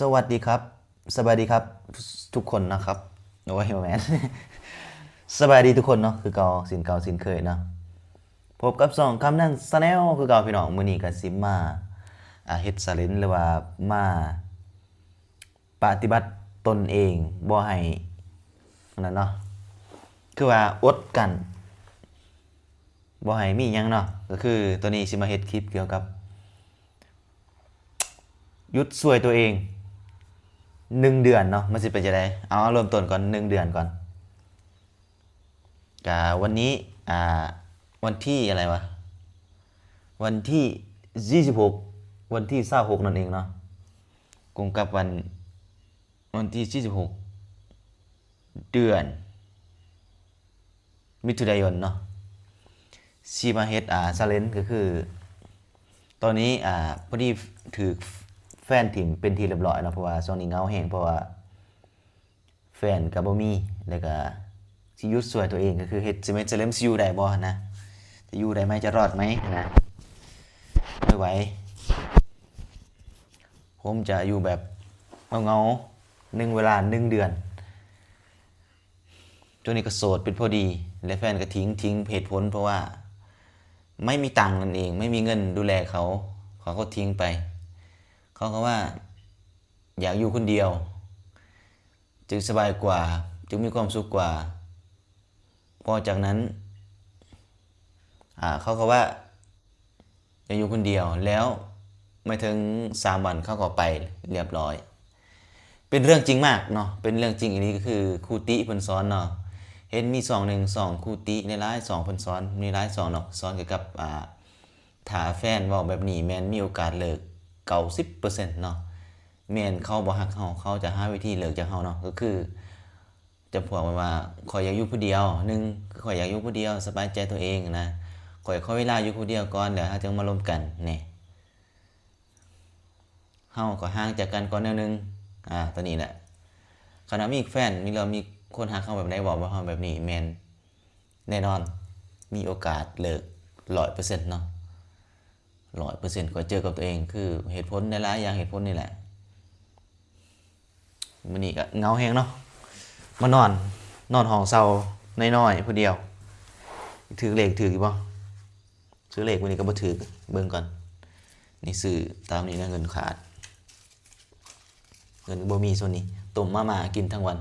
ສະຫວັດດີຄັບ ສະບາຍດີຄັບ ທຸກຄົນນະຄັບ. ໂອ້ຍ ບໍ່ແມ່ນ ສະບາຍດີທຸກຄົນເນາະ ຄືເກົ່າ ເຊັ່ນເກົ່າເຊັ່ນເຄີຍເນາະ. ພົບກັບຊ່ອງຄຳນັນ Channel ຄືເກົ່າພີ່ນ້ອງ. ມື້ນີ້ກໍຊິມາ ອ່າ ເຮັດ challenge ຫຼືວ່າມາປະຕິບັດຕົນເອງ ບໍ່ໃຫ້ ອັນນັ້ນເນາະ ຄືວ່າອົດກັ້ນ ບໍ່ໃຫ້ມີຫຍັງເນາະ. ກໍຄືໂຕນີ້ຊິມາເຮັດຄລິບກ່ຽວກັບ ຢຸດຊ່ວຍຕົວເອງໜຶ່ງເດືອນເນາະ ມັນຊິເປັນຈັ່ງໃດ. ເອົາ ເລີ່ມຕົ້ນກ່ອນ ໜຶ່ງເດືອນກ່ອນ. ກະວັນນີ້ ອ່າ ວັນທີອະໄລວະ ວັນທີສີ່ສິບຫົກ ວັນທີຊາວຫົກນັ້ນເອງເນາະ ກົງກັບວັນ ວັນທີສີ່ສິບຫົກ ເດືອນມິຖຸນາຍົນເນາະ ຊິມາເຮັດ ອ່າ challenge ກໍຄື ຕອນນີ້ ອ່າ ພໍດີຖືກແຟນຖິ້ມເປັນທີ່ຮຽບຮ້ອຍເນາະ ເພາະວ່າຊ່ວງນີ້ເຫງົາແຮງ ເພາະວ່າແຟນກໍບໍ່ມີ ແລ້ວກໍຊິຢຸດຊ່ວຍຕົວເອງ ກໍຄືເຮັດ challenge ຊິຢູ່ໄດ້ບໍ່ຫັ້ນນະ ຈະຢູ່ໄດ້ໄໝ ຈະລອດໄໝນະ ບໍ່ໄຫວ. ຜົມຈະຢູ່ແບບເຫງົາໆ ໜຶ່ງເວລາ ໜຶ່ງເດືອນ. ຊ່ວງນີ້ກໍໂສດເປັນພໍດີ ແລະ ແຟນກໍຖິ້ມ ຖິ້ມເຫດຜົນເພາະວ່າໄມ່ມີຕັງນັ້ນເອງ ໄມ່ມີເງິນດູແລເຂົາ ເຂົາກໍຖິ້ມໄປ. ເຂົາກໍວ່າຢາກຢູ່ຄົນດຽວ ຈຶ່ງສະບາຍກວ່າ ຈຶ່ງມີຄວາມສຸກກວ່າ. ພໍຈາກນັ້ນ ອ່າ ເຂົາກໍວ່າຢາກຢູ່ຄົນດຽວ ແລ້ວໄມ່ເຖິງສາມວັນເຂົາກໍໄປຮຽບຮ້ອຍ. ເປັນເລື່ອງຈິງມາກເນາະ ເປັນເລື່ອງຈິງອີ່ຫຼີ ກໍຄືຄູຕິເພິ່ນສອນເນາະ ເຫັນມີຊ່ອງໜຶ່ງ ຊ່ອງຄູຕິ ຫຼາຍໆຊ່ອງເພິ່ນສອນ ມີຫຼາຍຊ່ອງເນາະ ສອນກ່ຽວກັບ ອ່າ ຖ້າແຟນເວົ້າແບບນີ້ແມ່ນມີໂອກາດເລີກເກົ້າສິບເປີເຊັນເນາະ ແມ່ນເຂົາບໍ່ຮັກເຮົາ ເຂົາຈະຫາວິທີເລີກຈາກເຮົາເນາະ ກໍຄື ຈຳພວກແບບວ່າ ຂ້ອຍຢາກຢູ່ຜູ້ດຽວ ໜຶ່ງ ຂ້ອຍຢາກຢູ່ຜູ້ດຽວ ສະບາຍໃຈຕົວເອງນະ ຂ້ອຍຂໍເວລາຢູ່ຜູ້ດຽວກ່ອນ ແລ້ວເຮົາຈຶ່ງມາລົມກັນແນ່ ເຮົາກໍຫ່າງຈາກກັນກ່ອນແນວໜຶ່ງ. ອາ ຕົວນີ້ແຫຼະ ຄັນວ່າມີແຟນ ມີ ແລ້ວມີຄົນຮັກເຮົາແບບໃດ ເວົ້າກັບເຮົາແບບນີ້ ແມ່ນແນ່ນອນ ມີໂອກາດເລີກຮ້ອຍເປີເຊັນເນາະ ຮ້ອຍເປີເຊັນ ຂ້ອຍເຈີກັບຕົວເອງ ຄືເຫດຜົນຫຼາຍໆຢ່າງ ເຫດຜົນນີ້ແຫຼະ. ມື້ນີ້ກໍເຫງົາແຮງເນາະ ມານອນ ນອນຫ້ອງເຊົ່ານ້ອຍໆຜູ້ດຽວ. ຖືກເລກຖືກຢູ່ບໍ່? ຊື້ເລກມື້ນີ້ກໍບໍ່ຖືກ ເບິ່ງກ່ອນ. ນີ້ຊື້ຕາມນີ້ນະ ເງິນຂາດ ເງິນບໍ່ມີຊ່ວງນີ້ ຕົ້ມມາມ່າກິນທັງວັນ.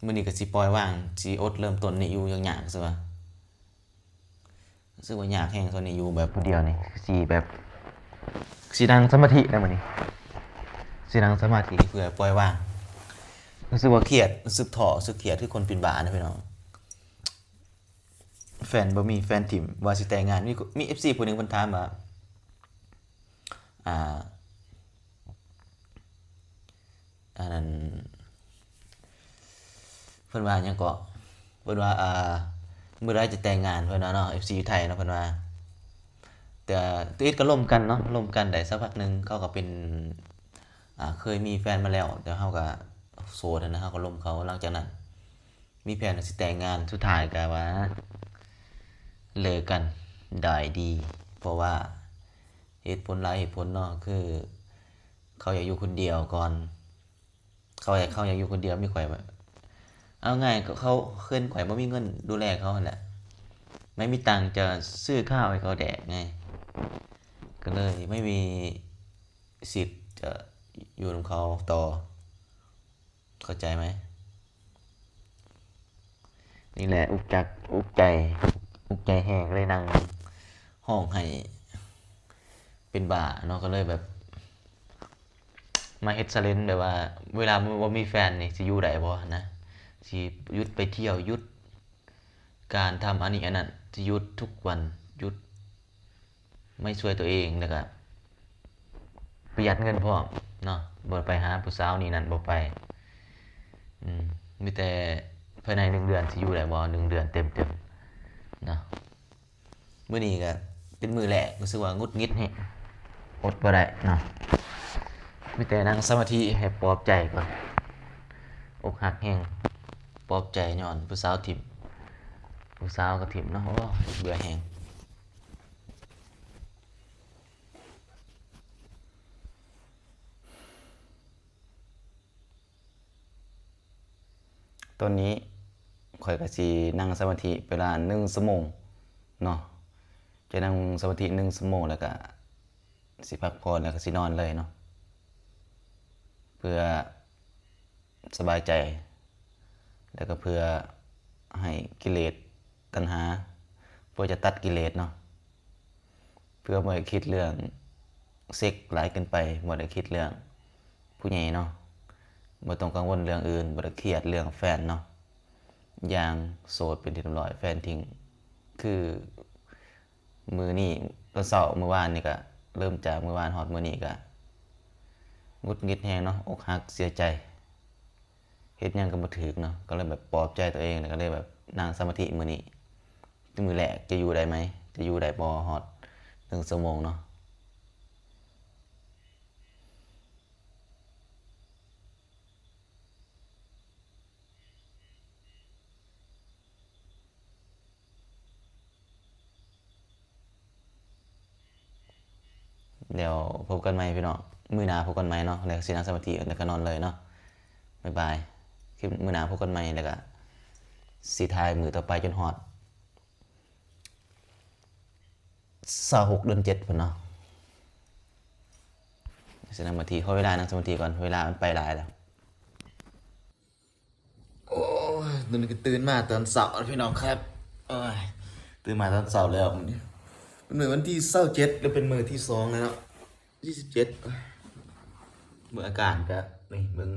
ມື້ນີ້ກໍຊິປ່ອຍວາງ ຊິອົດເລີ່ມຕົ້ນນີ້ຢູ່ ຍາກໆ ຮູ້ສຶກວ່າ ຮູ້ສຶກວ່າຍາກແຮງ ຕອນນີ້ຢູ່ແບບຜູ້ດຽວນີ້ ຄືຊິແບບ ຊິນັ່ງສະມາທິນະມື້ນີ້ ຊິນັ່ງສະມາທິເພື່ອປ່ອຍວາງ. ຮູ້ສຶກວ່າຄຽດ ຮູ້ສຶກທໍ້ ຮູ້ສຶກຄຽດ ຄືຄົນເປັນບ້ານະພີ່ນ້ອງ. ແຟນບໍ່ມີ ແຟນຖິ້ມ ວ່າຊິແຕ່ງງານ. ມີ ມີເອັຟຊີຜູ້ໜຶ່ງເພິ່ນຖາມວ່າ ອ່າ ອັນນັ້ນ ເພິ່ນວ່າຫຍັງເກາະ ເພິ່ນວ່າ ອ່າ ມື້ໃດຈະແຕ່ງງານ ເພິ່ນວ່າເນາະ ເອັຟຊີຢູ່ໄທເນາະ ເພິ່ນວ່າ. ແຕ່ ແຕ່ເອດກໍລົມກັນເນາະ ລົມກັນໄດ້ສັກພັກໜຶ່ງ ເຂົາກໍເປັນ ອ່າ ເຄີຍມີແຟນມາແລ້ວ ແຕ່ເຮົາກໍໂສດຫັ້ນນະ ເຮົາກໍລົມເຂົາ. ຫຼັງຈາກນັ້ນ ມີແຜນວ່າຊິແຕ່ງງານ ສຸດທ້າຍກໍວ່າເລີກກັນໄດ້ດີ ເພາະວ່າເຫດຜົນຫຼາຍເຫດຜົນເນາະ ຄືເຂົາຢາກຢູ່ຄົນດຽວກ່ອນ ເຂົາ ເຂົາຢາກຢູ່ຄົນດຽວ ມີຂ້ອຍວ່າ ເອົາງ່າຍ ເຂົາ ເຂົາ ເຂົາ ຂ້ອຍບໍ່ມີເງິນດູແລເຂົາຫັ້ນແຫຼະ ໄມ່ມີຕັງຈະຊື້ເຂົ້າໃຫ້ເຂົາແດກໄງ ກໍເລີຍໄມ່ມີສິດຈະຢູ່ນຳເຂົາຕໍ່. ເຂົ້າໃຈໄໝ? ນີ້ແຫຼະ ອຸກຈັກ ອຸກໃຈ ອຸກໃຈແຮງ ເລີຍນັ່ງຮ້ອງໄຫ້ເປັນບ້າເນາະ. ກໍເລີຍແບບມາເຮັດຊາເລນ ແບບວ່າເວລາບໍ່ມີແຟນນີ້ຊິຢູ່ໄດ້ບໍ່ຫັ້ນນະ ຊິຢຸດໄປທ່ຽວ ຢຸດການທຳອັນນີ້ອັນນັ້ນ ຊິຢຸດທຸກວັນ ຢຸດ ໄມ່ຊ່ວຍຕົວເອງ ແລ້ວກະປະຢັດເງິນພ້ອມເນາະ ບໍ່ໄປຫາຜູ້ສາວນີ້ນັ້ນ ບໍ່ໄປ. ອືມ ມີແຕ່ພາຍໃນໜຶ່ງເດືອນ ຊິຢູ່ໄດ້ບໍ່ ໜຶ່ງເດືອນເຕັມໆເນາະ. ມື້ນີ້ກະເປັນມື້ແລກ ຮູ້ສຶກວ່າຫງຸດຫງິດແຮງ ອົດບໍ່ໄດ້ເນາະ. ມີແຕ່ນັ່ງສະມາທິໃຫ້ປອບໃຈກ່ອນ ອົກຫັກແຮງ ປອບໃຈຍ້ອນຜູ້ສາວຖິ້ມ ຜູ້ສາວກໍຖິ້ມເນາະ. ໂອ້ ເບື່ອແຮງ. ຕອນນີ້ຂ້ອຍກໍຊິນັ່ງສະມາທິເວລາໜຶ່ງຊົ່ວໂມງເນາະ, ຈະນັ່ງສະມາທິໜຶ່ງຊົ່ວໂມງ ແລ້ວກໍຊິພັກຜ່ອນ ແລ້ວກໍຊິນອນເລີຍເນາະ ເພື່ອສະບາຍໃຈ ແລ້ວກໍເພື່ອໃຫ້ກິເລດຕັນຫາ ເພື່ອຈະຕັດກິເລດເນາະ. ເພື່ອບໍ່ໃຫ້ຄິດເລື່ອງເຊັກຫຼາຍເກີນໄປ, ບໍ່ໄດ້ຄິດເລື່ອງຜູ້ໃຫຍ່ເນາະ, ບໍ່ຕ້ອງກັງວົນເລື່ອງອື່ນ, ບໍ່ໄດ້ຄຽດເລື່ອງແຟນເນາະ, ຢ່າງໂສດເປັນທີ່ຮຽບຮ້ອຍ, ແຟນຖິ້ມ. ຄືມື້ນີ້ຕອນເຊົ້າ ມື້ວານນີ້ກະ ເລີ່ມຈາກມື້ວານຮອດມື້ນີ້ກະຫງຸດຫງິດແຮງເນາະ, ອົກຫັກ, ເສຍໃຈ. ເຮັດຫຍັງກໍບໍ່ຖືກເນາະ, ກໍເລີຍແບບປອບໃຈຕົວເອງ ແລ້ວກໍເລີຍແບບນັ່ງສະມາທິມື້ນີ້. ມື້ແລກຈະຢູ່ໄດ້ໄໝ? ຈະຢູ່ໄດ້ບໍ່ຮອດໜຶ່ງຊົ່ວໂມງເນາະ? ແລ້ວພົບກັນໃໝ່ພີ່ນ້ອງ, ມື້ໜ້າພົບກັນໃໝ່ເນາະ. ແລ້ວຊິນັ່ງສະມາທິ ແລ້ວກໍນອນເລີຍເນາະ. ບາຍບາຍ. ຄລິບມື້ໜ້າພົບກັນໃໝ່ ແລ້ວກໍຊິຖ່າຍມື້ຕໍ່ໄປຈົນຮອດຊາວຫົກເດືອນເຈັດພຸ້ນເນາະ. ຊິນັ່ງສະມາທິ, ຂໍເວລານັ່ງສະມາທິກ່ອນ, ເວລາມັນໄປຫຼາຍແລ້ວ. ໂອ້ຍ ມື້ນີ້ກໍຕື່ນມາຕອນເຊົ້າພີ່ນ້ອງຄັບ. ໂອ້ຍ ຕື່ນມາຕອນເຊົ້າແລ້ວມື້ນີ້. ເປັນມື້ວັນທີຊາວເຈັດ ຫຼືເປັນມື້ທີສອງແລ້ວເນາະ, ທີສິບເຈັດ. ເບິ່ງອາກາດກໍ ນີ້ ເບິ່ງ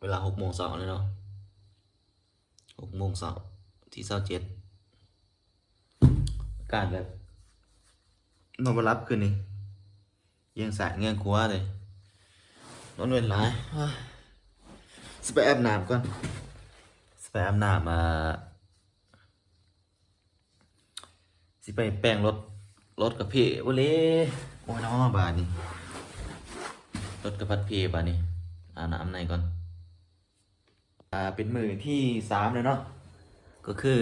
ເວລາຫົກໂມງເຊົ້າແລ້ວເນາະ, ຫົກໂມງເຊົ້າ ທີຊາວເຈັດ. ອາກາດແບບນອນບໍ່ຫຼັບຄືນນີ້. ແຍງຊ້າຍແຍງຂວາເດ້, ນອນເວັນຫຼາຍ. ຊິໄປອາບນ້ຳກ່ອນ, ຊິໄປອາບນ້ຳ ອ່າ ຊິໄປແປງລົດ, ລົດກະເພະບໍ່ເລ. ໂອ້ຍເນາະ ບາດນີ້ ລົດກະພັດເພ ບາດນີ້. ອາບນ້ຳໃນກ່ອນ. ອ່າ ເປັນມື້ທີສາມແລ້ວເນາະ, ກໍຄື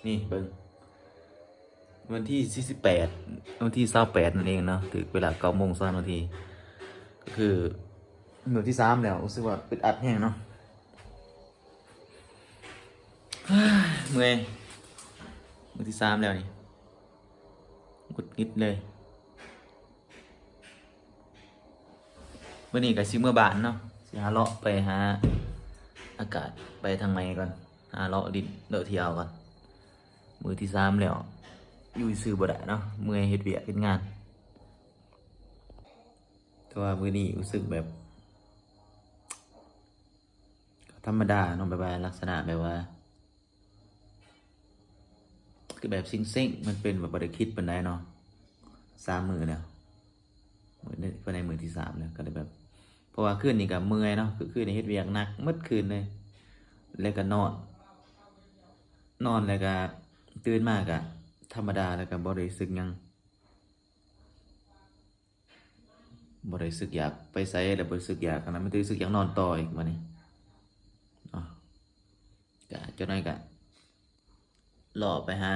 ນີ້ເບິ່ງ ວັນທີສີ່ສິບແປດ ວັນທີຊາວແປດນັ້ນເອງເນາະ, ຖືກເວລາເກົ້າໂມງຊາວນາທີ. ກໍຄືມື້ທີສາມແລ້ວ, ຮູ້ສຶກວ່າອຶດອັດແຮງເນາະ. ເມື່ອຍ, ມື້ທີສາມແລ້ວນີ້ ຫງຸດຫງິດເລີຍ. ມື້ນີ້ກໍຊິເມືອບ້ານເນາະ, ຊິຫາເລາະໄປຫາອາກາດ, ໄປທາງໃໝ່ກ່ອນ, ຫາເລາະຫຼິ້ນເລາະທ່ຽວກ່ອນ. ມື້ທີສາມແລ້ວ, ຢູ່ຊື່ບໍ່ໄດ້ເນາະ, ເມື່ອຍເຮັດວຽກເຮັດງານ. ແຕ່ວ່າມື້ນີ້ຮູ້ສຶກແບບ ກໍທຳມະດາເນາະ, ແບບວ່າລັກສະນະແບບວ່າ ຄືແບບເຊັງໆ, ມັນເປັນແບບບໍ່ໄດ້ຄິດປານໃດເນາະ, ສາມມື້ແລ້ວ, ມື້ນີ້ ພາຍໃນມື້ທີສາມແລ້ວ ກໍເລີຍແບບ ເພາະວ່າຄືນນີ້ກໍເມື່ອຍເນາະ, ຄືຄືນນີ້ເຮັດວຽກໜັກໝົດຄືນເລີຍ, ແລ້ວກໍນອນ, ນອນແລ້ວກໍຕື່ນມາກໍທຳມະດາ, ແລ້ວກໍບໍ່ໄດ້ຮູ້ສຶກຫຍັງ. ບໍ່ໄດ້ສຶກຢາກໄປໃສ ແລ້ວບໍ່ໄດ້ສຶກຢາກອັນນັ້ນ, ມີແຕ່ສຶກຢາກນອນຕໍ່ອີກບາດນີ້ເນາະ. ກະຈັກໜ້ອຍກະເລາະໄປຫາ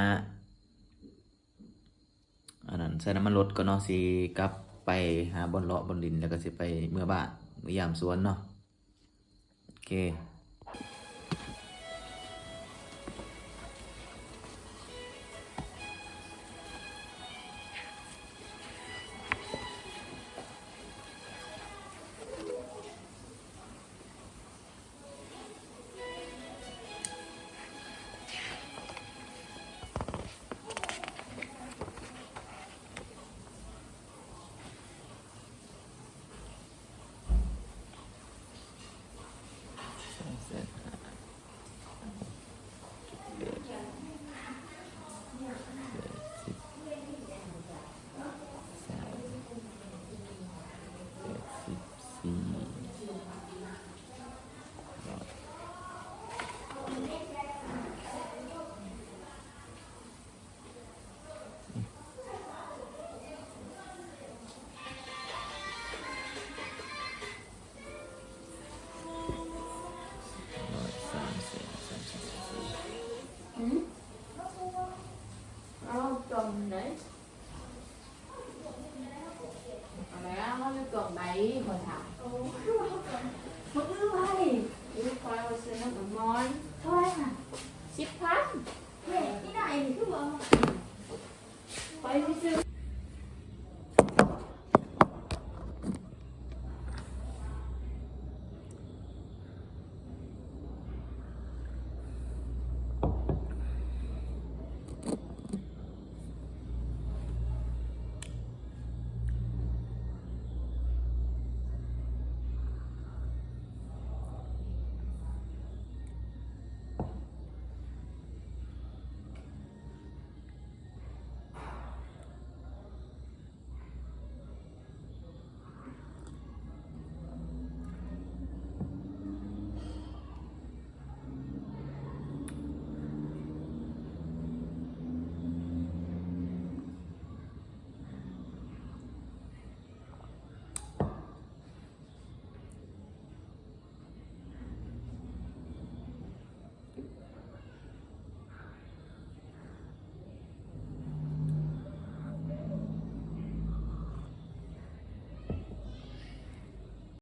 ອັນນັ້ນ ໃສ່ນ້ຳມັນລົດກ່ອນເນາະ, ຊິກັບໄປຫາບ່ອນເລາະບ່ອນຫຼິ້ນ ແລ້ວກະຊິໄປເມືອບ້ານ ເມືອຢາມສວນເນາະ. ໂອເຄ. ເອົາແລ້ວ ເຮົາຢູ່ກອງໃດ ຂ້ອຍຖາມ. ມື້ອື່ນໄວ້ ມື້ຄອຍວ່າຊື້ນ້ຳອາມອນ